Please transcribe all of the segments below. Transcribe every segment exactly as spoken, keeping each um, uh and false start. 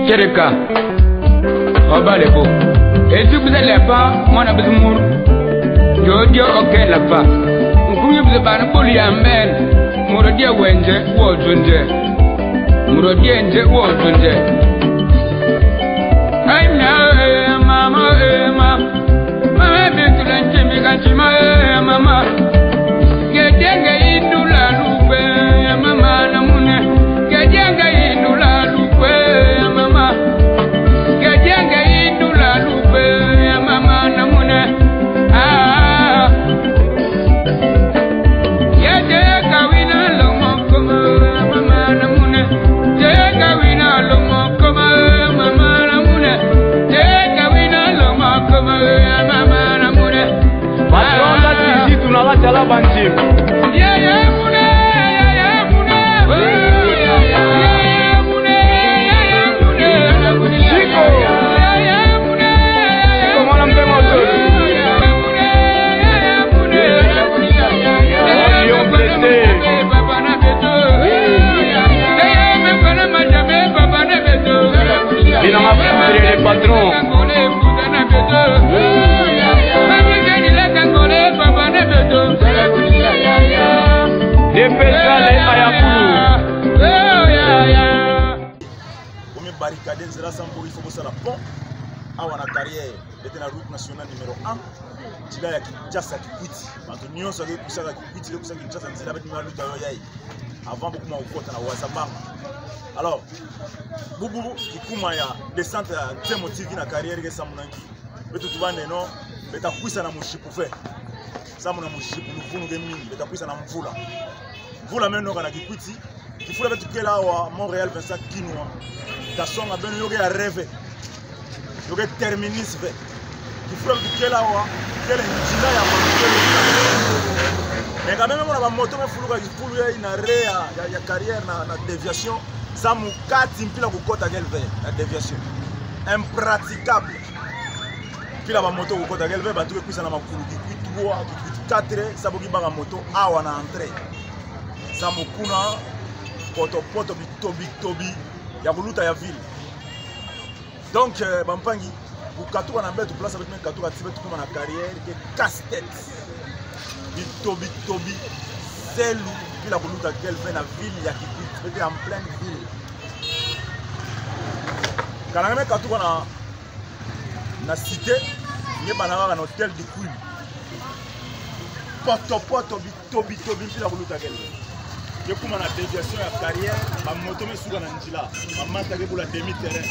Chereka. Obale bo. Ezi bize lepa, mwana bize mur. Yo dio oke lepa. Nkunyu bize bana boli amen. Muro die wenje, wo zunje. Muro die nje, wo zunje. Ai na, eh, mama, eh, ma. Mama, me tula nje mi ka nji ma, eh, mama. Ke jenge indu la lupe, eh, mama na mune. Ke jenge indu la lupe, eh, mama. Ke jenge indu la lupe, eh, mama na mune. Ah. Patron, la tisi tuna la tala banjim. Chico. Chico, mwana mpe moto. Bina mafutire le patron. Depesha le ayakulu. Komi barricade nzila sambu il faut bosala pont. Awa na carrière, beto na route nationale numéro un. Nzila ya Kinshasa Kikwit. Bato nyonso ke kusaka Kikwit, ke kusaka Kinshasa, nzila beto maluta yo yayi. Avant bokuma kokota na Wazabanga. Alors, bubu kikuma ya descente ya Tsemo T V na carrière ke samu na nki. Beto tubaneno, beta kwisa na muzipu ve. Samu na muzipu luvunu ke mingi, beta kwisa na mvula. Mvula me noka na Kikwit, kifulu beto kele awa Montréal vingt-cinq kinwa. Tasonga beno yo ke arrêt ve. Yo ke terminus ve. Kifulu beto kele awa, kele nzila ya bato kele. Mais quand même, mona bamoto me fuluka kifulu ya ina arrêt ya, ya, ya carrière na, na déviation. Samu kati mpila kukota kele ve na déviation. Impraticable. Mpila bamoto kukota kele ve, bato ke kwisa na makulu Kikwit trois, Kikwit quatre, samu kibaka moto awa na entrée. Samu kuna, poto-poto, bitobi-tobi ya kuluta ya ville. Donc, euh, bampangi, kukatuka na beto place beto me katuka ti beto kuma na carrière ke casse-tête. Bitobi-tobi, zelu, mpila kuluta kele ve na ville ya Kikwit, beto en pleine ville. Kana nge me katuka na, na cité, nge bana kaka na Hôtel de Queen. Poto-poto, bitobi-tobi, mpila kuluta kele ve. Ke kuma na déviation ya carrière, bamoto me suka na nzila. Bamata ke bula demi-terrain.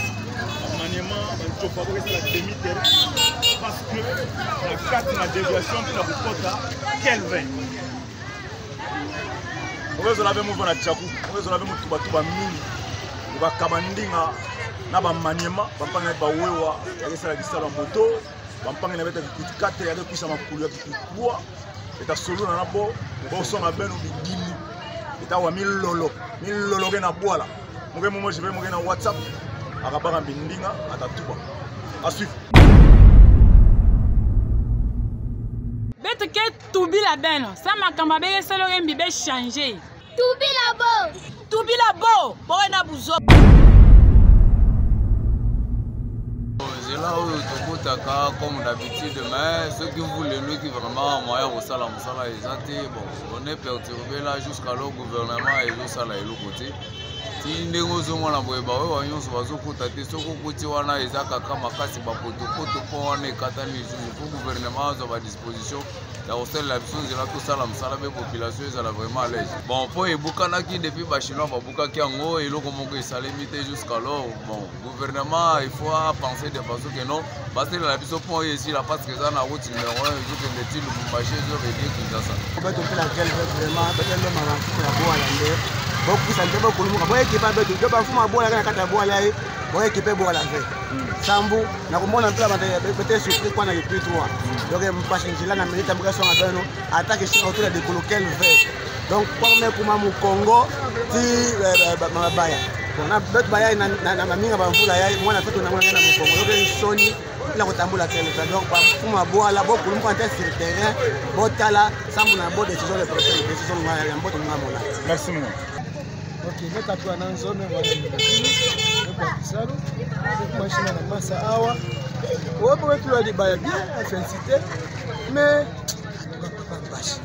Bamaniema, bantsofo bo ke sala demi-terrain. Parce que na kati na déviation mpila kukota kele ve. Oke zola ve mu vanda na tiaku, oke zola ve mu tuba-tuba mingi. Oke kaba ndinga na bamaniema, bampangi na beto ba wewa, ya ke sala kisalu ya moto, bampangi na beto ya Kikwit quatre, ya ke kwisa makulu ya Kikwit trois. Beta solula na bo, bosonga beno bidilu. Beta wa milolo, milolo ke na bwala. Mu ke mu mosi ve, mu ke na WhatsApp, aka baka mbi ndinga, ata tuba. À suivre. Beto ke tubila beno, samu makambu mabe ke sala ke mbi be changer. Tubila bo. Tubila bo, bo wena buzoba. Nzila oyo tokotaka comme d'habitude, mais soki mvula enoki vraiment moyen ya kosala mosala eza te. Bon, on est perturbé là, jusqu'alors gouvernement ezosala eloko te. Ti ndenge ozomona boye, bawewa nyonso bazokota te. Soki okoti wana, eza kaka makasi, bapotopoto, pont wana ekatani lisusu. Faut gouvernement azwa badisposition ya kosalela biso nzila, tosala mosala, mpe population ezala vraiment à l'aise. Bon, pont ebukanaki depuis ba Chinois babukaki yango, eloko moko esalemi te jusqu'alors. Bon, gouvernement, il faut penser de façon que non, basalela biso pont oyo esila, parce que eza na route numéro un, ezokende ti Lubumbashi, ezo relier Kinshasa. Beto mpe na kele ve vraiment, beto lomba bamfumu ya bwala nde bokwisa nde bokulumuka, boekipa beto, nde bamfumu ya bwala ke na kati ya bwala yayi, boekipe bwala ve. Sambu, na komona mpila beto, beto souffrir kwa na Kikwit trois. Donc, mpasi nzila na minute mbuka songa beno, attaque ici autour de Dikulu kele ve. Donc, comme kuma Mukongo, ti, eh, ba, ba, ba, mabaya. Bon, na beto bayayi na, na, na maminga bamvula yayi, mwana tutu na mwana na Mukongo. Donc, nsoni, mpila kotambula kele ve. Donc, bamfumu ya bwala, bokulumuka nde sur terrain, botala, sambu na bo décision le prochain, décision nga ya mbote nga mona. Merci, mwana. Ok, nge katuka na nzo me mwana. Kwa kisalu, kwa shina na masa awa. Oyo mpe tula libaya bien, ya féliciter. Mais, papa mpasi.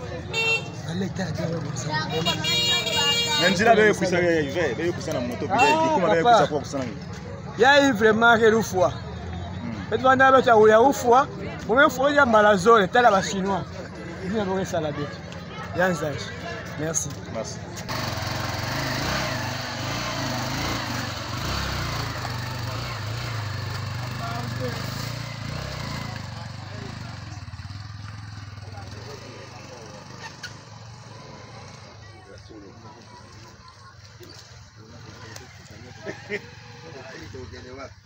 Allez, tala bien, ouais, bon, ça. Mais nzila beyo kwisa, beyo kwisa na moto, beyo, oh, bikuma beyo papa. Kwisa kwa kusana. Yayi vraiment ke lufwa. Hmm. Beto bana beto ya lufwa. Bo me fwa ya mbala zole, tala ba Chinois. Ni na bo ke sala beto. Ya nzangi. Merci. Merci.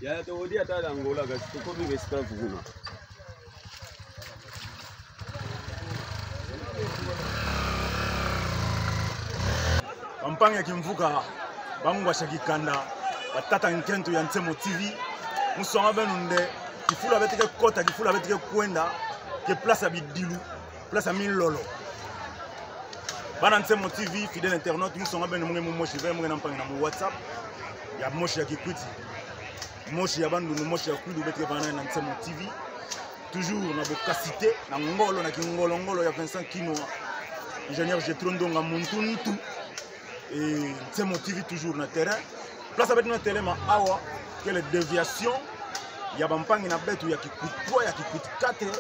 Ya, tokodi ata Angola, kasi tokomi be esclave kuna. Bampangi ya kimvuka, bangwashi ya kikanda, batata nkento ya Nsemo T V, musonga beno nde, kifulu beto ke kota, kifulu beto ke kwenda, ke place ya bidilu, place ya milolo. Bana Nsemo T V, fidèle internaute, musonga beno mu nge mu mosi ve, mu nge na mpangi na mu WhatsApp, ya mosi ya Kikwit, mosi ya Bandundu, mosi ya Kwilu, beto ke bana na Nsemo T V. Toujours na bokasite, na ngolo, na kingolo-ngolo ya Vincent Kinoa. Ingénieur Jethro Ndonga Muntuntu. E, Nsemo T V toujours na terrain. Place ya beto na telema awa, kele déviation ya bampangi na beto ya Kikwit trois, ya Kikwit quatre,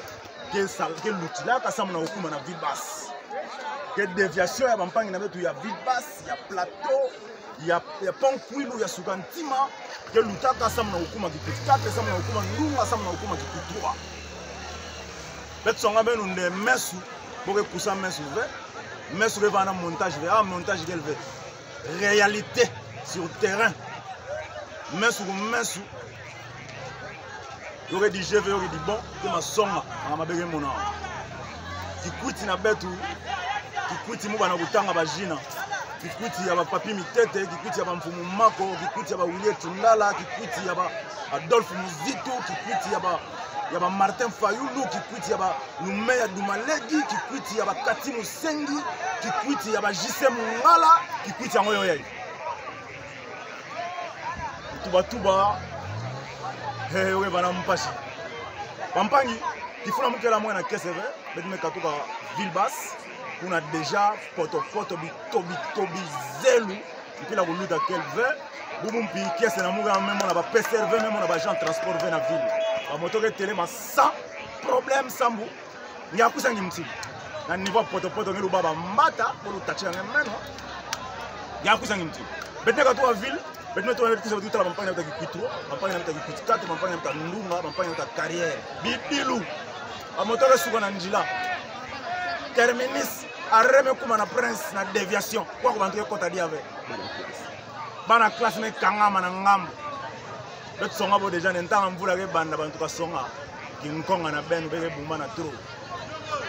ke sal-, ke lutilaka samu na kukuma na Ville Basse. Ke déviation ya bampangi na beto ya Ville Basse, ya Plateau, ya, ya Pont Kwilu, ya Suka Ntima, ke lutaka samu na kukuma Kikwit quatre, samu na kukuma Ndunga, samu na kukuma Kikwit trois. Beto songa beno nde meso, bo ke kusa meso ve, meso ke vanda montage ve, ah, montage kele ve. Réalité sur terrain. Meso ku meso. Yo ke di G V, yo ke di bon, ke masonga, manga mabe ke mona. Kikwit na beto, Kikwit mu bana kutanga bazina. Kikwit ya ba Papy Mitete, Kikwit ya ba Mfumu Mako, Kikwit ya ba Willy Tundala, Kikwit ya ba Adolphe Muzitu, Kikwit ya ba, ya ba Martin Fayulu, Kikwit ya ba Nouméa Doumalégui, Kikwit ya ba Cathy Moussengi, Kikwit ya ba J C Mungala, Kikwit yango yo yayi. Tuba-tuba, he, he, oke bana mpasi. Bampangi, kifulu mu kela mu nge na kiese ve, beto me katuka Ville Basse, kuna déjà, poto-poto, bito-bito, bizelu, mpila kuluta kele ve, bubu mpi kiese na mu nge me mona ba P C R ve, me mona ba agent transport ve na ville. Ba moto ke telema sans problème, sambu, nge ya kwisa nge mti. Na niveau poto-poto nge lubâ ba mbata, bo lutacha nge meno. Nge ya kwisa nge mti. Beto me katuka ville, beto me tona beto kwisa beto tala bampangi na beto ya Kikwit trois, bampangi na beto ya Kikwit quatre, bampangi na beto ya Ndunga, bampangi na beto ya Carrière. Bidilu. Ba moto ke suka na nzila. Terminus, arrêt me kuma na Prince na déviation. Kwa ko bantu ke kota diaka ve. Bana classe me kangama na ngambu. Beto songa bo déjà nde ntangwa mvula ke banda bantu kasonga. Kinkonga na beno be ke bumba na trop.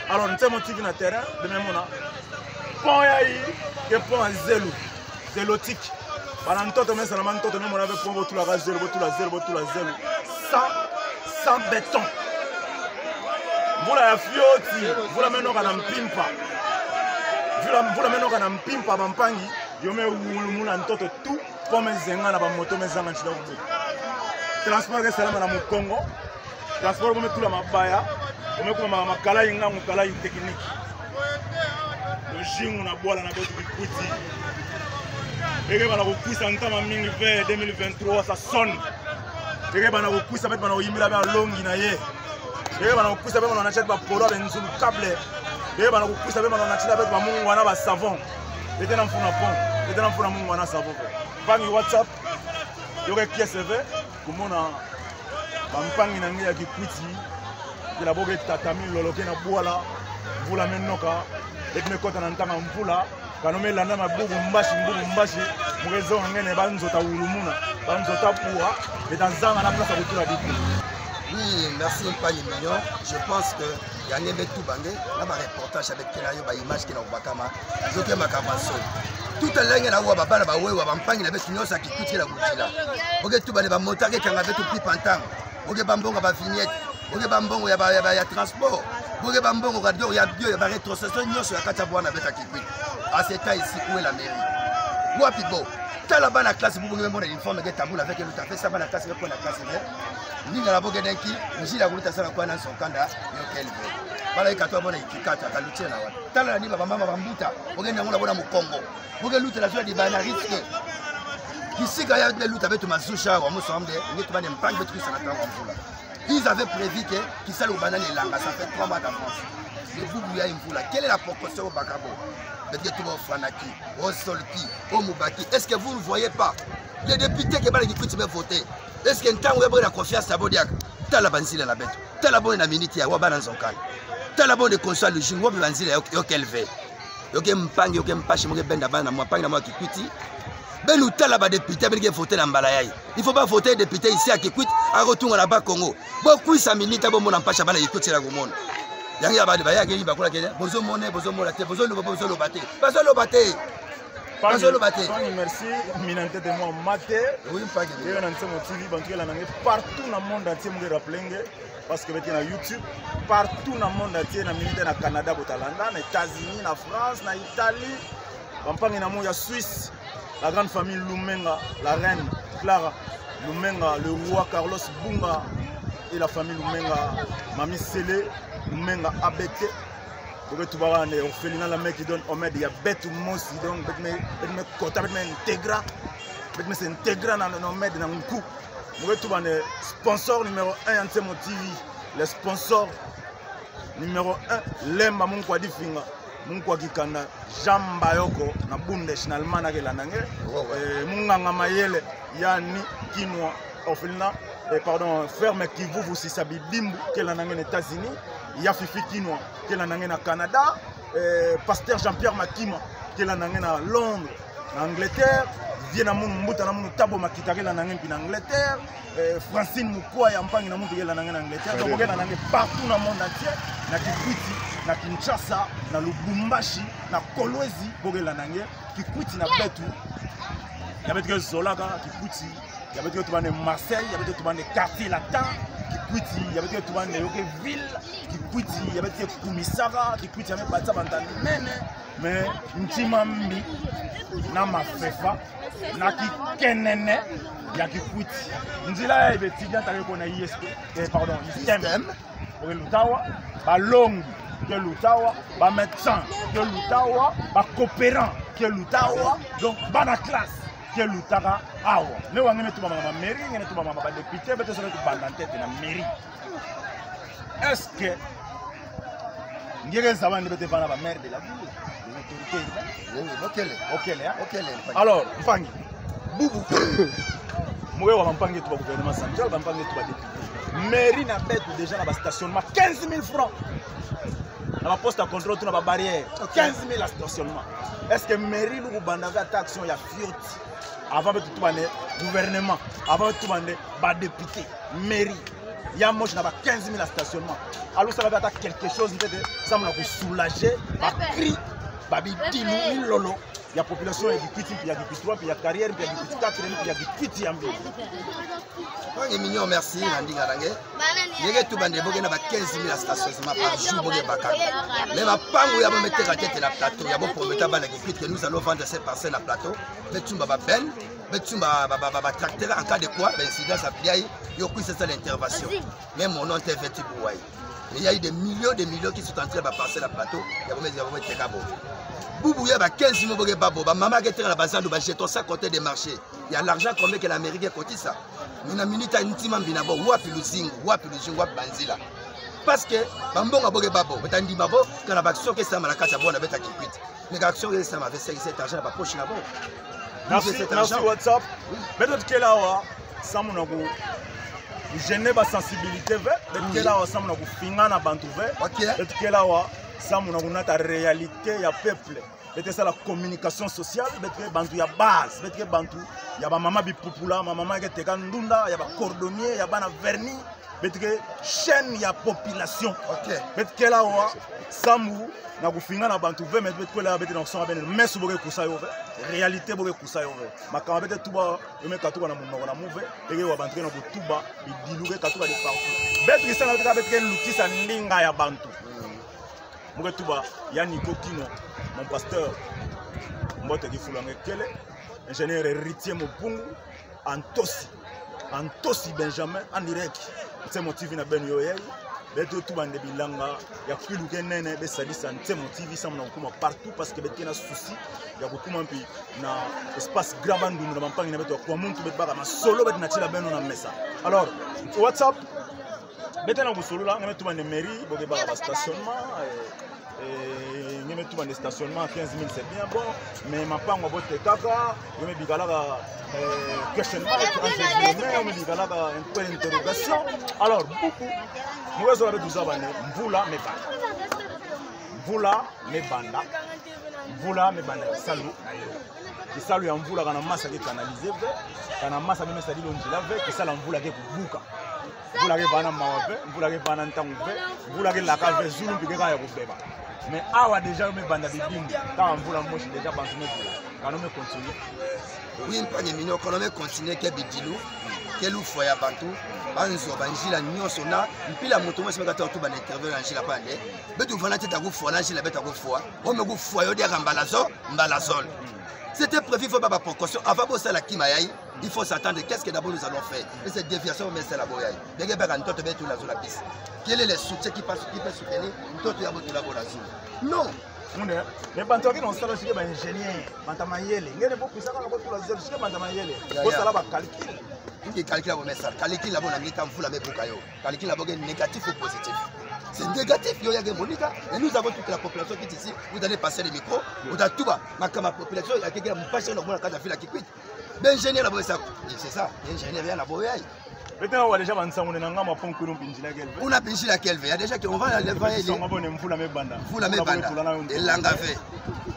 Alors, Nsemo T V na terrain, beno me mona. Pont yayi, ke pont ya zelo. Zelotique. Bana ntoto me salama ntoto me mona ve pont bo tulaka zelo, bo tula zelo, bo tula zelo. Sans, sans béton. Mvula ya fioti, mvula me noka na mpimpa. Mvula, mvula me noka na mpimpa, bampangi, yo me wulumuna ntoto tout, pont me zenga na ba moto me zanga nzila kutu. Transport ke salama na Mukongo. Transport bo me tula mabaya, bo me kuma ma-, makala inga, makala in technique. Luzingu na bwala na beto Kikwit. Eke banda kukwisa ntama mingi ve, deux mille vingt-trois sa sonne. Eke banda kukwisa beto banda kuyimbila bia longi na ye. Eke banda kukwisa beto banda kunatila ba polo, benzulu, câble. Eke banda kukwisa beto banda kunatila beto ba mungwana, ba savon. Beto na mfunu pont, beto na mfunu mungwana savon ve. Mpangi WhatsApp, yo ke kiese ve, kumona bampangi na nge ya Kikwit, kila bo ke tata milolo ke na bwala, mvula me noka, beto me kota na ntangwa mvula, kano me landa mabubu mbasi, mbubu mbasi, mu ke zonga ngene banzo ta wulumuna, banzo ta bwa, beto ta zanga na place ya kutula biku. Oui, merci mpangi Mignon. Je pense que ya nge me tuba nge, na ba reportage ya beto kena yo, ba image kena kubakama, zo ke makambu ya soni. Tout à l'heure nge na wa babala ba wewa, bampangi na beto nyonso ya Kikwit kena kutila. Bo ke tuba nde ba moto ke kanga beto mpimpa ntangu. Bo ke bâ mbongo ya ba vignette. Bo ke bâ mbongo ya ba, ya ba, ya transport. Bo ke bâ mbongo ya bio, ya bio, ya ba rétrocession nyonso ya kati ya bwala na beto ya Kikwit. À ce temps ici, où est la mairie? Wapi bo? Tala bana classe bubu nge mona uniforme nge tambula ve ke luta ve, sa bana classe nge kwenda classe ve. Ndinga la bo nge denki, nzila kuluta sala kwa na nsonkanda, yo kele ve. Bala ikatu abona ikikatu, akalutie na wa. Tala ni baba mama bambuta, bo nge na ngula bona Mukongo. Bo nge luta na zula di bana risque. Kisika ya nge luta beto mazuzi wa muso amde, nge tubane mpangi beto kisa na tawa mvula. Ils avaient prévu que kisalu bana ni langa, ça fait trois mois d'avance. Le bubu ya mvula, quelle est la proportion au bakabo? Beto ke tuba o Fanaki, o Solki, o Mubaki. Est-ce que vous ne voyez pas? Les députés ke bana Kikwit me voter. Est-ce que ntangu ya bo na confiance ya bo diaka? Tala banzila na beto. Tala bo na minute ya, wa bana nzonkanda. Tala bo na constat le jour, wa banzila yo, yo kele ve. Yo ke mpangi, yo ke mpasi, mo ke benda bana mwa mpangi na mwa Kikwit. Beno tala ba député beno ke voter na mbala yayi. Il faut ba voter député ici à Kikwit, ako tunga na Bas-Congo. Bo kwisa minute bo mona mpasi bana Kikwit la kumona. Yangi ya ba de ba ya ke ni bakula ke, bozo mona, bozo mona te, bozo loba, bozo loba te. Bazo loba te. Bazo loba te. Mpangi, merci. Mina ntete mwa mate. Oui, mpangi. Yo na Nsemo T V, bantu ke landa nge partout na monde entier, mo ke rappeler nge. Parce que beto ke na YouTube, partout na monde entier, na minute na Canada, bo ta landa, na États-Unis, na France, na Italie, bampangi na mu ya Suisse, la grande famille Lumenga, la reine Clara Lumenga, le roi Carlos Bunga et la famille Lumenga, Mami Sele Lumenga A B T. Bo ke tuba ane orphelinat la mère qui donne Ahmed, ya beto mosi, donc beto me, beto me kota, beto me intégra, beto me s'intégra na, na Ahmed na nku. Mo ke tuba ane sponsor numéro un ya Nsemo T V, le sponsor numéro un, Lemba Munkwadifinga, Munkwakikanda, Jean Mbayoko, na Bundesh, na Allemagne ke landa nge. Ouais, ouais. Eh, munganga mayele, ya ni Kinwa, orphelinat, eh, pardon, ferme Kivuvu Sisa Bidimbu, ke landa nge na États-Unis, ya Fifi Kinwa, ke landa nge na Canada, eh, pasteur Jean-Pierre Makima, ke landa nge na Londres, na Angleterre, vieux na munu, mbuta na munu Tabo Makita ke landa nge mpi na Angleterre, eh, Francine Mukwaya, mpangi na munu ke landa nge na Angleterre. Donc, bo ke landa nge partout na monde entier, na Kikwit, na Kinshasa, na Lubumbashi, na Kolwezi, bo ke landa nge, Kikwit na beto. Ya beto ke zolaka Kikwit, ya beto ke tuba ane Marseille, ya beto ke tuba ane Quartier Latin, Kikwit, ya beto ke tuba ane yo ke ville, Kikwit, ya beto ke kumisaka, Kikwit ya me bata banta nene, mais ntima mbi na mafefa, na kikene ya Kikwit. Nzila ya beto ti dia ta ke ko na I S P, eh, pardon, I S T E M. Bo ke luta awa, balongi ke luta awa, ba médecin ke luta awa, ba coopérant ke luta awa, donc bana classe ke lutaka awa. Me wa nge me tuba mama mairie, nge me tuba mama ba député, beto sala tubanda ntete na mairie. Est-ce que nge ke zaba nde beto vanda ba maire de la ville, des autorités urbaines? Oui, oui, bo kele. Bo kele, hein? Bo kele, mpangi. Alors, mpangi. Bubu. Mo ke wa bampangi tuba gouvernement central, bampangi tuba député. Mairie na beto déjà na ba stationnement quinze mille francs. Na ba poste à contrôle, tout na ba barrière. Ok. Quinze mille ya stationnement. Est-ce que mairie lukubanda ve ata action ya fioti? Avant beto tuba nde gouvernement, avant beto tuba nde ba député, mairie ya mosi na ba quinze mille ya stationnement. Alusala ve ata quelque chose ntete, samu na ku soulager ba cri, ba bidilu, milolo ya population ya Kikwit mpi ya Kikwit mpi ya carrière mpi ya Kikwit quatre mpi ya Kikwit ya mbi. Mpangi mignon, merci na ndinga na nge. Nge ke tuba nde bo ke na ba quinze mille ya stationnement par jour bo ke baka. Mais mapangu ya bo me teka ntete na plateau, ya bo promettre bana Kikwit que nous allons vendre ces parcelles na plateau. Beto tumba ba benne, beto tumba ba, ba, ba, ba tracteur en cas de quoi, ba incident sa biai, yo kwisa sala intervention. Mais mon nom te veti buai. Mais il y a eu des millions, des millions qui sont entrés ba parcelles na plateau, ya bo me, ya bo me teka bo. Bubu ya ba quinze mille bo ke babo, ba mama ke teka na ba zandu ba jetons ça côté des marchés. Il y a l'argent combien que la mairie ke kotisa? Mais na minute ya ntima mbi na bo, wapi luzingu, wapi luzingu, wapi banzila? Parce que bambongo bo ke babo, beta ndima bo, kana ba action ke sama na kati ya bo na beta Kikwit. Mais ka action ke sama avec cet argent na ba poche na bo. Merci, merci WhatsApp. Oui. Beto tukele awa samu na ku gêner ba sensibilité ve, beto tukele awa samu na kufingana bantu ve. Ok. Beto tukele awa samu na kunata réalité ya peuple. Beto ke sala communication sociale, beto ke bantu ya base, beto ke bantu ya ba mama bipupula, ba mama ke teka ndunda, ya ba cordonnier, ya bana vernis, beto ke chaîne ya population. Ok. Beto kele awa samu na kufingana bantu ve, mais beto kwela beto na kusonga bene meso bo ke kusa yo ve, réalité bo ke kusa yo ve. Makambu beto tuba, yo me katuka na munoko na mu ve, eke wa bantu ke na kutuba, bidilu ke katuka de partout. Beto kisana beto ke, beto ke lukisa ndinga ya bantu. Mo ke tuba, ya Nico Kino, mon pasteur. Mbote kifulu ya nge kele. Ingénieur Héritier Mobungu, Antosi, Antosi Benjamin, en direct. Nsemo T V na beno yo yai. Beto tuba nde bilanga ya kwilu ke nene, besadisa Nsemo T V samu na kukuma partout, parce que beto ke na souci ya kukuma mpi na espace Grand Bandundu na bampangi na beto ya Kwamuntu, beto baka masolo, beto natila beno na mesa. Alors, WhatsApp, beto na kusolola, nge me tuba nde mairie, bo ke baka ba stationnement, eh, eh, nge me tuba nde stationnement, quinze mille, c'est bien, bon, mais mapangu ya bo tekaka, nge me bikalaka, eh, question mark, entre guillemets, nge me bikalaka un point d'interrogation. Alors, bubu, mu ke zola beto zaba nde mvula me banda. Mvula me banda. Mvula me banda kisalu na yo. Kisalu ya mvula kana masa ke canaliser ve, kana masa me me sadila nzila ve, kisalu ya mvula ke kubuka. Mvula ke vana mawa ve, mvula ke vana ntangu ve, mvula ke laka ve, zulu mpi ke kaya kubeba. Mais awa déjà yo me banda bibimbi, kaka mvula mosi déjà bantu me bula. Kana yo me continuer. Oui, mpangi mino, kana yo me continuer ke bidilu, ke lufwa ya bantu, banzo, banzila nyonso na, mpila muntu mosi me kata tuba nde intervenir na nzila pande. Beto vana ntete ya kufwa na nzila beto kufwa, yo me kufwa yo diaka mbala zo, mbala zole. C'était prévu, faut baba précaution. Avant bosala kima yai, il faut s'attendre. Qu'est-ce que d'abord nous allons faire? Et cette déviation, mais c'est la boyai. Beke baka ntoto beto la zula bis. Quel est le soutien qui peut, qui peut soutenir ntoto ya beto la bola zulu? Non. Munde, mais bantu ya ke na kusala, si ke ba ingénieur, bantu ya mayele. Nge nde bo kwisaka na bo tula zulu, si ke bantu ya mayele. Ya, ya. Bosala ba calcul. Nge calcul ya bo me sala. Calcul ya bo na mita mvula me buka yo. Calcul ya bo ke négatif ou positif? C'est négatif, yo ya ke monika. Et nous avons toute la population qui est ici. Vous allez passer les micros. Vous allez tuba, makama population ya ke ke mpasi na mona kata fila Kikwit. Ba ingénieur ya bo sa. Et c'est ça. Ingénieur ya na bo yai. Beto na wa déjà bansangu nde na nga mapangu kwilu mpi nzila kele ve. Kuna mpi nzila kele ve. Ya déjà que on va aller va. Songa bo nde mvula me banda. Mvula me banda. Mvula bo ke tula na yo nde. Elanga ve.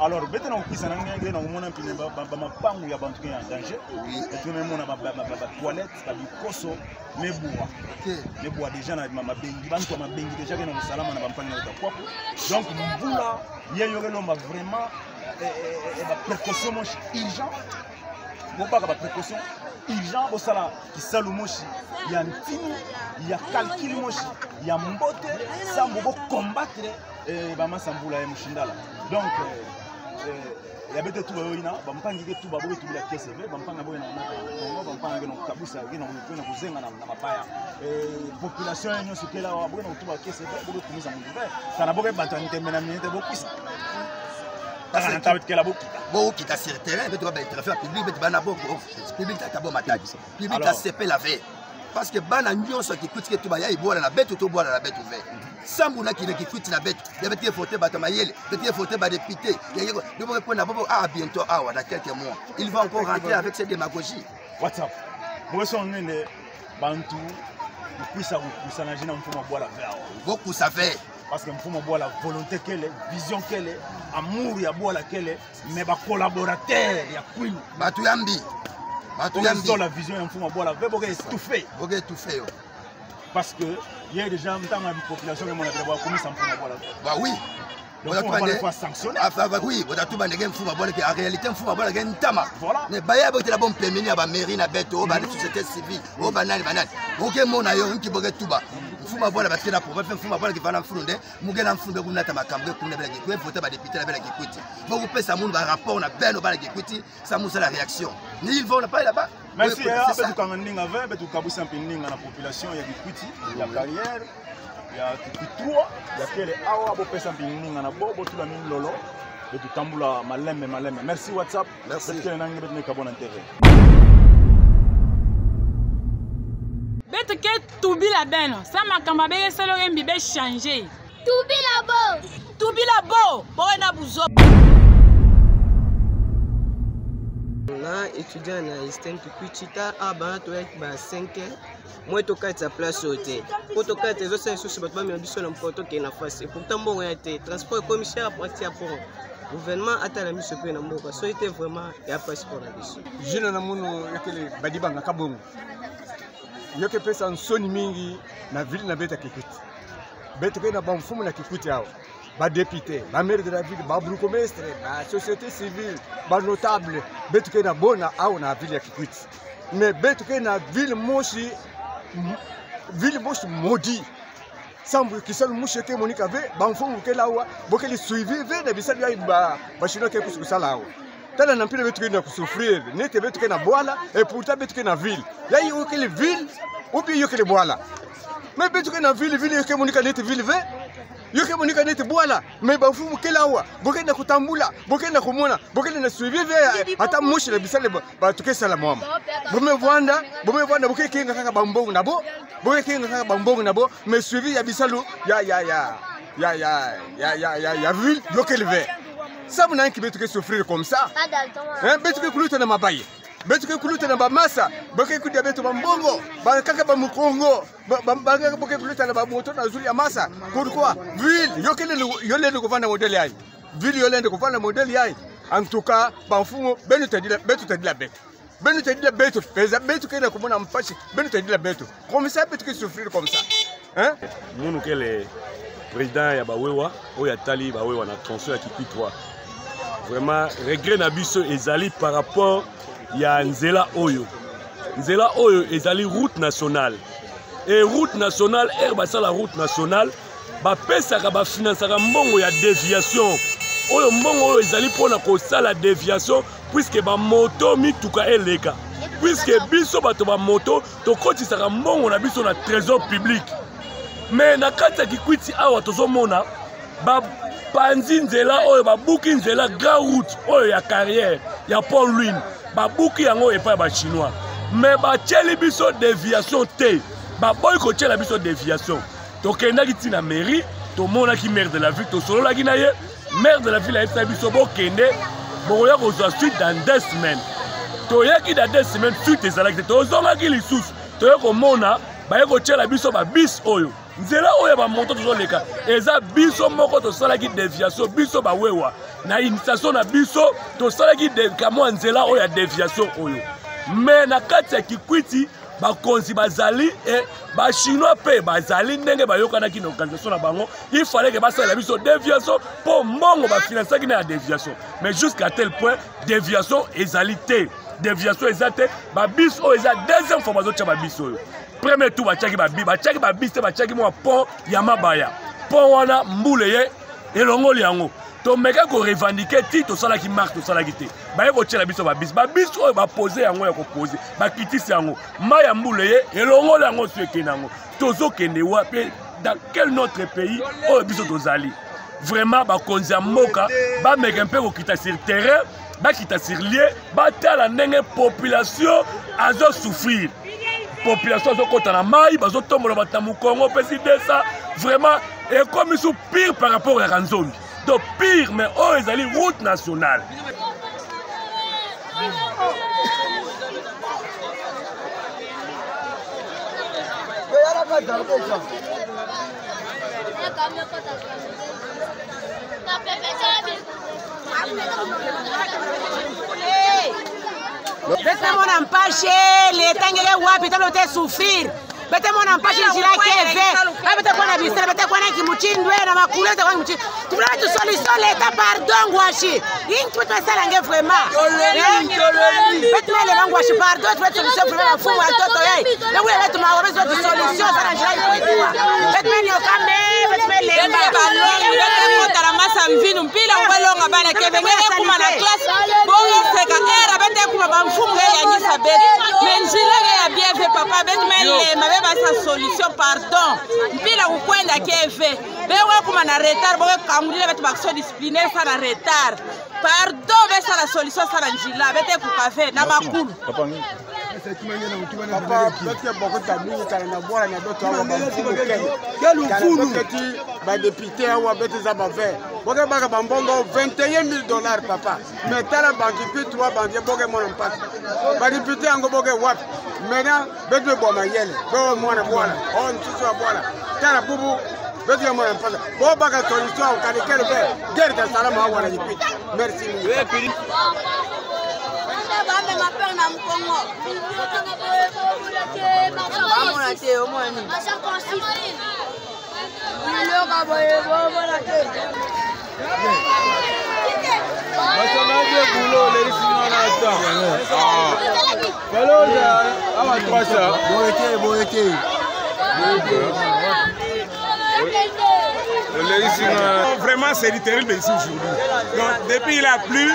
Alors, beto na kukwisa na nge, nge na kumona mpi nde ba, ba, ba mapangu ya bantu ke en danger. Oui. Beto me mona ba, ba, ba, ba, ba toilette, ba bikoso, me bwa. Ok. Me bwa déjà na ma, mabengi, bantu ya mabengi déjà ke na kusalama na bampangi na beto ya Kwaku. Donc, mvula, ye yo ke lomba vraiment, eh, eh, eh, ba précaution mosi urgent. Bobaka ba précaution urgent, bosala kisalu mosi ya ntinu, ya calcul mosi ya mbote, samu bo combattre, eh, ba masa mvula ya mosi ndala. Donc, eh, eh, ya beto tuba yo yina, bampangi ke tuba, bo ke tubila kiese ve, bampangi bo ke na, na Kongo, bampangi ke na kukabusa, ke na, ke na kuzenga na, na mabaya. Eh, population ya nyonso kele awa, bo ke na kutuba kiese ve, bo ke kumisa muntu ve. Kana bo ke bantu ya ntembe na mine te, bo kwisa. Parce que na nta beto kele bo kita. Bo kita sur terrain, beto ba intervenir public, beto bana bo, bo, public ta, ta bo matadi. Public ta sepela ve. Parce que bana nyonso ya Kikwit ke tuba ya, bwala na beto, tobwala na beto ve. Samu na kina Kikwit na beto. Ya beto ke voter bato ya mayele, beto ke voter ba député. Ya, ya, ya, bo ke kwenda bobo, ah, bientôt, ah, dans quelques mois. Il va encore rentrer avec ses démagogies. WhatsApp. Bo ke songa nde bantu kukwisa, kukwisa na zina mfumu ya bwala ve awa. Bo kusa ve. Parce que mfumu ya bwala volonté kele, vision kele, amour ya bwala kele, mais ba collaborateur ya kwilu. Bato ya mbi. Bato ya mbi. Bo ke zola vision ya mfumu ya bwala ve, bo ke étouffer. Bo ke étouffer yo. Parce que, ye déjà, ntama population ke mona ke ba kumisa mfumu ya bwala ve. Bah oui. Donc, mfumu ya bwala faut sanctionner. Enfin, bah oui, bo ta tuba nde ke mfumu ya bwala ke, en réalité, mfumu ya bwala ke ntama. Voilà. Mais ba ya bo tela bo mpemeni ya ba mairie na beto, ba société civile, o ba nani, ba nani. Bo ke mona yo, nki bo ke tuba. Mfumu ya bwala ba tela po, ba mfumu ya bwala ke vana mfunu nde, mu ke na mfunu be kunata makambu ke kuna bela Kikwit, voter ba député na bela Kikwit. Bo kupesa munu ba rapport na beno bala Kikwit, samu sala réaction. Ni il faut na pa là-bas. Merci, eh, beto kanga ndinga ve, beto kabusa mpi ndinga na population ya Kikwit, ya Carrière, ya Kikwit trois, ya kele awa, bo pesa mpi ndinga na bo, bo tula minlolo, beto tambula malembe, malembe. Merci WhatsApp. Merci. Beto kele na nge, beto na kabona ntere. Beto ke tubila beno, samu makambu ya beke sala yo ke mbi be changer. Tubila bo. Tubila bo, bo wena buzoba. Na étudiant na Eastern Kikwit, tata, ah, bana toya ba cinq heures. Mwe tokati ya place oyo te. Po tokati ezo sala lisusu bato bamema biso na mpoto ke na face. Et pourtant mbongo ya te. Transport ekomi cher, parti ya pont. Gouvernement atala miso mpe na mboka. Soki te vraiment ya pasi mpo na biso. Zina na munu ya kele Badibanga Kabongo. Yo ke pesa nsoni mingi na ville na beto ya Kikwit. Beto ke na bamfumu na Kikwit awa. Ba député, ba maire de la ville, ba bourgmestre, ba société civile, ba notable, beto ke na bo na awa na ville ya Kikwit. Mais beto ke na ville mosi, ville mosi maudit. Samu kisalu mosi ke monika ve, bamfumu ke la awa, bo kele suivi ve na bisalu ya ba, ba Chinois ke kusu kusala awa. Tala na mpila beto ke na kusouffrir, nete beto ke na bwala, et pourtant beto ke na ville. Yayi yo kele ville, ou bien yo kele bwala. Mais beto ke na ville, ville yo ke monika nete ville ve. Yo ke monika nete bwala. Mais bamfumu kele awa, bo ke na kutambula, bo ke na kumona, bo ke na suivi ve, ata mosi na bisale ba, bato ke sala mwamu. Bo me vwanda, bo me vwanda, bo ke kenga kaka bambongo na bo, bo ke kenga kaka bambongo na bo, mais suivi ya bisalu, ya, ya, ya. Ya, ya, ya, ya, ya, ya ville, yo kele ve. Samu na nki beto ke souffrir comme ça? Hein, beto ke kuluta na mabaye. Beto ke kuluta na bamasa. Bo ke kudia beto bambongo. Bakaka ba Mukongo. Ba, ba, ba, bo ke kuluta na bamoto na zulu ya masa. Pourquoi? Ville, yo kele, yo lenda kuvanda modèle yayi. Ville yo lenda kuvanda modèle yayi. En tout cas, bamfumu, beno tadila, beto tadila beto. Beno tadila beto, peza beto ke na kumona mpasi, beno tadila beto. Comme ça, beto ke souffrir comme ça. Hein? Munu kele président ya ba wewa, oyo atali ba wewa na tronçon ya Kikwit trois. Vraiment, regret na biso ezali par rapport ya nzela oyo. Nzela oyo ezali route nationale. Et route nationale, heure basala route nationale, bapesaka, bafinansaka mbongo ya déviation. Oyo mbongo oyo ezali mpo na kosala déviation, puisque bamoto, mituka eleka. Puisque biso bato bamoto, tokotisaka mbongo na biso na trésor public. Mais na kati ya Kikwit awa tozomona, bapanzi nzela oyo, babuki nzela, grand route oyo ya carrière, ya Pont Lune. Babuki yango epai ya ba Chinois. Mais batieli biso déviation te. Baboyi kotiela biso déviation. Tokendaki tii na mairie, tomonaki maire de la ville, tosololaki na ye. Maire de la ville ayebisaki biso: bokende, bokoya kozwa suite dans deux semaines. Toyaki dans deux semaines, suite ezalaki te. Tozongaki lisusu, toye komona baye kotiela biso ba bus oyo. Nzela oyo ya bamoto tozoleka, eza biso moko tosalaki déviation, biso ba wewa. Na initiation na biso, tosalaki de-, kamwa nzela oyo ya déviation oyo. Mais na kati ya Kikwit, bakonzi bazali, e, ba Chinois mpe bazali, ndenge bayokanaki na organisation na bango, il fallait que basalela biso déviation, mpo mbongo bafinansaki na ya déviation. Mais jusqu'à tel point, déviation ezali te. Déviation eza te, ba bus oyo eza deuxième fois bazotia ba bus oyo. Premier tour batiaki ba bus, batiaki ba bus te, batiaki mwa pont ya mabaya. Pont wana mbula eye elongoli yango. Tomeka ko revendiquer tii tosalaki marche, tosalaki te. Baye kotiela biso ba bus. Ba bus oyo baposer yango ya koposer, bakitisi yango. Mai ya mbula eye elongoli yango, si ekende yango. Tozokende wapi? Dans quel notre pays oyo biso tozali? Vraiment, bakonzi ya mboka, bameka mpe kokita sur terrain, bakita sur lieu, batala ndenge population azo souffrir. Population azokota na mai, bazotombola bato na Mukongo, pesi deux cents. Vraiment, ekomi lisusu pire par rapport ya Kanzombi. Donc pire, mais oyo ezali route nationale. Beto mona mpasi, l'État nge ke wapi, talo te souffrir. Beto mona mpasi, nzila ke ve. Ba beto kuwa na bisala, beto kuwa na kimutindu, na makulu, beto kuwa na kimutindu. Tufwete solution, l'État, pardon, ngwashi. Inki beto sala nge vraiment? Beto me lemba ngwashi, pardon, tufwete solution, vraiment, mfumu ya ntoto yayi. Na wule beto mawa, beto solution, sala nzila ikwetiwa. Beto me nioka me, beto me lemba. Beto balongi, beto kota na masa mvinu, mpila uwe longa bana, keve nge kuma na classe, bongo seka, era, beto kuma bamfumu nge yangisa beto. Mais nzila nge ya bien ve, papa, beto me lemba, be basa solution, pardon. Mpila kukwenda ke ve. Be we kuma na retard, bo we kangulila beto bakso discipline sa na retard. Pardon, be sala solution, sala nzila, beto kuka ve, na makulu. Papa, beto ke bokota mingi, kana na bwala na beto awa, ba mfumu kele. Kana beto ke tii ba député awa, beto zaba ve. Bo ke baka bambongo vingt et un mille dollars, papa. Mais tala bantu pi trois bantu, bo ke mona mpasi. Ba député yango bo ke wapi? Maintenant, beto bwa mayele, bo mwana bwala, o nsusu ya bwala. Tala bubu, beto ke mona mpasi. Bo baka solution, kani kele be, guerre ka salama awa na Kikwit. Merci mingi. Bamona te, omoni. Basana de boulot, les signes en attente. Ah. Valeur, ah, trois cents. Boyete, boyete. Les signes, vraiment, c'est terrible ici aujourd'hui. Donc, depuis il a plu,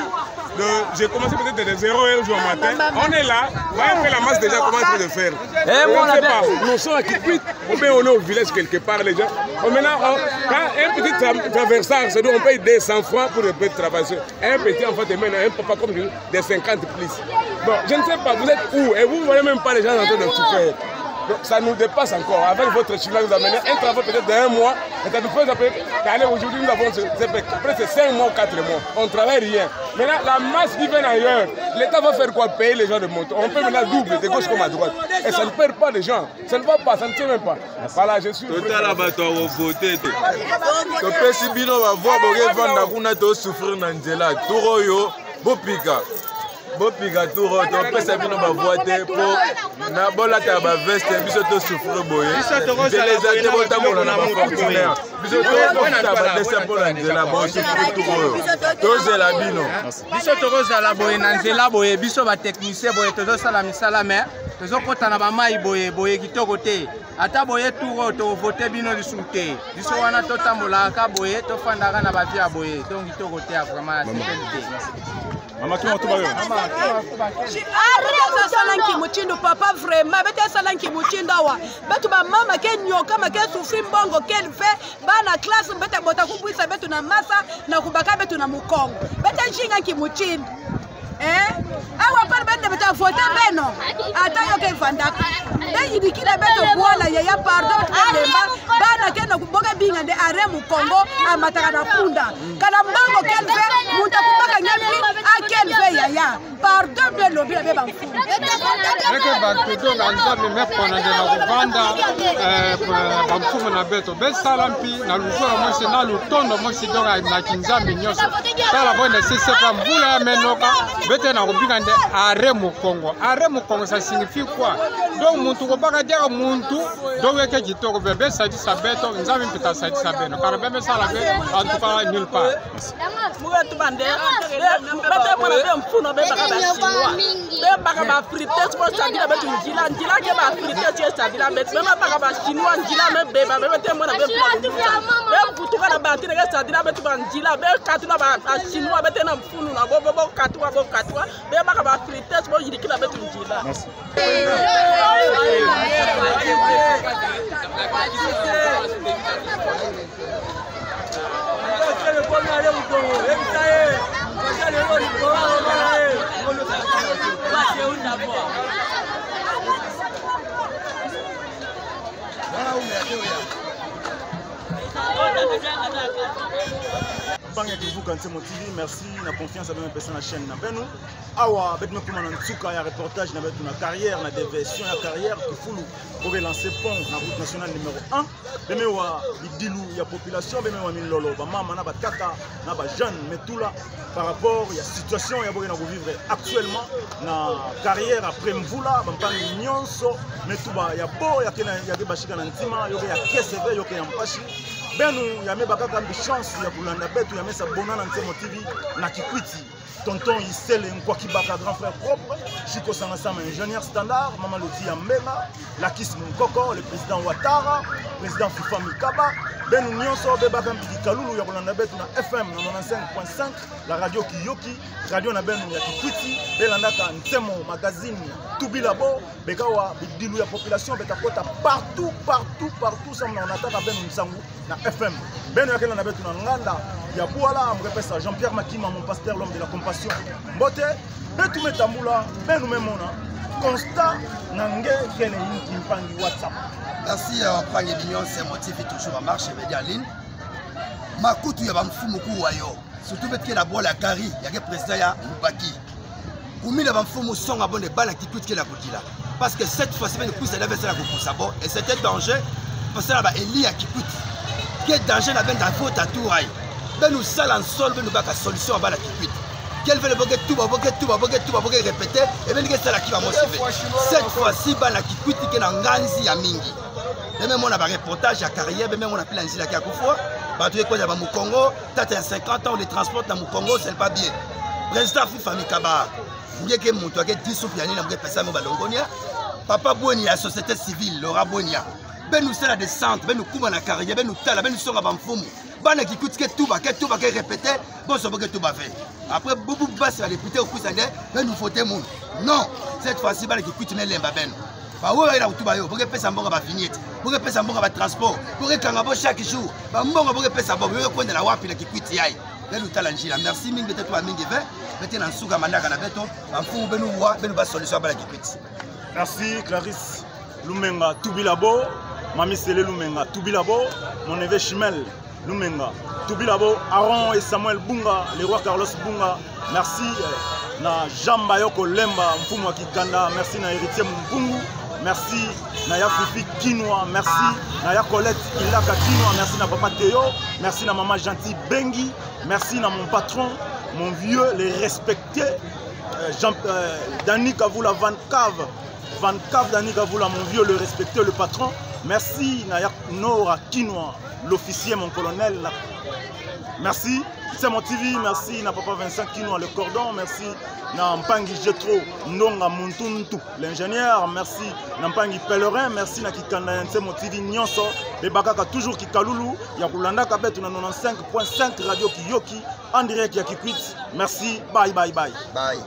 De, j'ai commencé peut-être de zéro heure jour matin. On est là. Voilà un peu la masse déjà commence de faire. Eh, je ne sais pas. Nous sommes à Kikwit. Ou bien on est au village quelque part, les gens. On, maintenant, on, quand un petit tra-, traversier, c'est-à-dire on paye deux cents francs pour un petit traversier. Un petit enfant de maintenant, un papa comme je, de cinquante plus. Bon, je ne sais pas, vous êtes où ? Et vous ne voyez même pas les gens en train de souffrir. Donc, ça nous dépasse encore. Avec votre chinois, vous amenez un travail peut-être d'un mois. Et ça nous fait après, allez, aujourd'hui, nous avons, ça fait presque cinq mois, quatre mois. On ne travaille rien. Maintenant, la masse qui vient ailleurs, l'État va faire quoi ? Payer les gens de moto. On peut maintenant doubler de gauche comme à droite. Et ça ne perd pas les gens. Ça ne va pas, ça ne tient même pas. Voilà, je suis... Totala bato ya vote te. Topesi bino ba voix, boke vanda kuna, to souffrir na nzela. Tour oyo, bopika. Bopika tour oyo, topesa bino ba voix te, po na bolata ba veste, biso to souffrir boye. Biso tokozala... Nzela eza te, botambola na ba Fortuner. Biso tokofuta ba deux cents mpo na nzela, bo souffrir tour oyo. Tozela bino. Biso tokozala boye na nzela boye, biso ba technicien boye, tozosala misala, mais tozokota na ba mayi boye, boye kitoko te. Ata boye tour oyo, tovote bino lisusu te. Biso wana totambolaka boye, tofandaka na ba vie ya boye. Donc kitoko te, vraiment, nasepeli te. Mama, tuma, tuma yo. Mama, tuma, tuma. Ah, beto sala nki mutindu, papa, vraiment, beto sala nki mutindu awa. Beto ba mama ke nyoka, ma ke souffrir mbongo, quel fait, bana classe, beto bota kubwisa beto na masa, na kubaka beto na mukongo. Beto zinga nki mutindu. Eh? Awa pale bende beto vote beno. Ata yo ke vandaka. Nde yidikila beto bwala yaya, pardon, tulemba. Bana ke na kuboka binga nde arrêt mukongo, amataka na punda. Kana mbongo quel fait, muntu akubaka nge mbi, ah, quel fait yaya. Pardon, beno bina be bamfumu. Eke bato donga Nzambi me pona nde na kuvanda, eh, bamfumu na beto. Besala mpi na luzolo mosi, na lutondo mosi donga na kinzambi nyonso. Tala bwende sisi pa mvula ya me noka, beto na kubinga nde arrêt mukongo. Arrêt mukongo, ça signifie quoi ? Donc, muntu kobaka diaka muntu, donc eke kitoko be, besadisa beto, Nzambi mpi tasadisa beno. Kala be mesala be, en tout cas, nulle part. Mu beto bande, be, beto mona be mfunu, bebaka ba Chinois. Bebaka ba frites, bosadila beto nzila, nzila ke ba frites, bosadila beto. Bebaka ba Chinois nzila, me beba, beto mona be mfunu. Bevutuka na ba tine ke sadila beto ba nzila, bekatula ba, ba Chinois, beto na mfunu na bo, bo, bokatula, bokatula. Bebaka ba frites, boyidikila beto nzila. Merci. Mpangi ya Kivuka Nsemo T V, merci na confiance ya beno me pesa na chaîne na beno. Awa, beto me kuma na nsuka ya reportage na beto na carrière, na déviation ya carrière, kifulu, bo ke lancer pont na route nationale numéro un. Be me wa bidilu ya population, be me wa milolo, ba mama na ba tata, na ba jeunes, me tula, par rapport ya situation ya bo ke na kuvivre actuellement na carrière après mvula, bampangi nyonso, me tuba ya bo ya ke na, ya ke basika na ntima, yo ke ya kiese ve, yo ke ya mpasi. Beno ya me bakaka mbi chance ya kulanda beto, ya me s'abonner na Nsemo T V na Kikwit. Tonton Isele Nkwaki Baka, grand frère propre, Chico Sangasama, ingénieur standard, Mama Loti ya Mbenga, Lakis Munkoko, le président Ouattara, président Fifa Mikaba, beno nyonso, bebaka mbi kikalulu ya kulanda beto na F M na nonante-cinq point cinq, la radio kiyoki, radio na beno ya Kikwit, belandaka Nsemo Magazine, tubila bo, beka wa bidilu ya population, beta kota partout, partout, partout, samu na onataka beno nsangu na F M. Beno ya ke landa beto na nganda ya bwala, mu ke pesa Jean-Pierre Makima, mon pasteur, l'homme de la compassion. Mbote, beto me tambula, beno me mona. Constat na nge kele inki, mpangi WhatsApp? Merci, euh, mpangi Mignon, Nsemo T V toujours en marche, média en ligne. Makutu ya bamfumu kuwa yo. Surtout beto ke na bwala ya Kari, ya ke président ya Mubaki. Kumi na bamfumu songa bo nde bana Kikwit ke na kudila. Parce que cette fois-ci, beno kwisa na beno sala kupusa bo, et c'est un danger, parce que na ba élus ya Kikwit. Ke danger na beno na vote ya tour ayi. Beno sala nsolo, beno baka solution ya bana Kikwit. Quel fait bo ke tuba, bo ke tuba, bo ke tuba, bo ke répéter, et beno ke sala ki ba mosi ve. Cette fois-ci, bana Kikwit ke na nganzi ya mingi. Be me mona ba reportage ya carrière, be me mona pila nzila ke ya kufwa, bato ke kwenda ba Mukongo, tata ya cinquante ans, on le transporte na Mukongo, c'est pas bien. Président Fifa Mikaba, nge ke muntu ya ke dix sous ya nini mu ke pesa mo ba longonya. Papa Bwenya ya société civile, Laurent Bwenya. Beno sala descente, beno kuma na carrière, beno tala, beno songa bamfumu. Bana Kikwit ke tuba, ke tuba, ke répéter, bonso bo ke tuba ve. Après, bubu basi ba député okwisa nde, beno voter munu. Non, cette fois-ci, bana Kikwit me lemba beno. Bawu bayele kutuba yo, bo ke pesa mbongo ba vignette, bo ke pesa mbongo ba transport, bo ke kanga bo chaque jour. Ba mbongo bo ke pesa bo, yo ke kwendela wapi na Kikwit yayi? Beno tala njila. Merci mingi, beto tuba mingi ve, beto na nsuka manaka na beto, ba mfumu beno wa, beno bâ solution ya bana Kikwit. Merci Clarisse Lumenga, tubila bo, Mami Sele Lumenga, tubila bo, mon neveu Chimel Lumenga, tubila bo, Aaron et Samuel Bunga, le roi Carlos Bunga, merci, eh, na Jean Bayoko Lemba, mfumu wa kikanda, merci na Héritier Mumpungu, merci na ya Fifi Kinwa, merci na ya Colette Ilaka Kinwa, merci na Papa Théo, merci na Maman Gentille Bengi, merci na mon patron, mon vieux, le respecté, euh, Jean, euh, Dany Kavula Van Cave, Van Cave Dany Kavula, mon vieux, le respecté, le patron. Merci na ya Nora Kinwa, l'officier, mon colonel. Merci. Nsemo T V, merci na Papa Vincent Kinwa, le cordon. Merci na mpangi Jetro Ndonga Muntuntu, l'ingénieur. Merci na mpangi Pèlerin. Merci na kikanda ya Nsemo T V nyonso. Bebakaka toujours kikalulu ya kulandaka beto na nonante-cinq point cinq Radio Kiyoki, en direct ya Kikwit. Merci. Bye, bye, bye. Bye.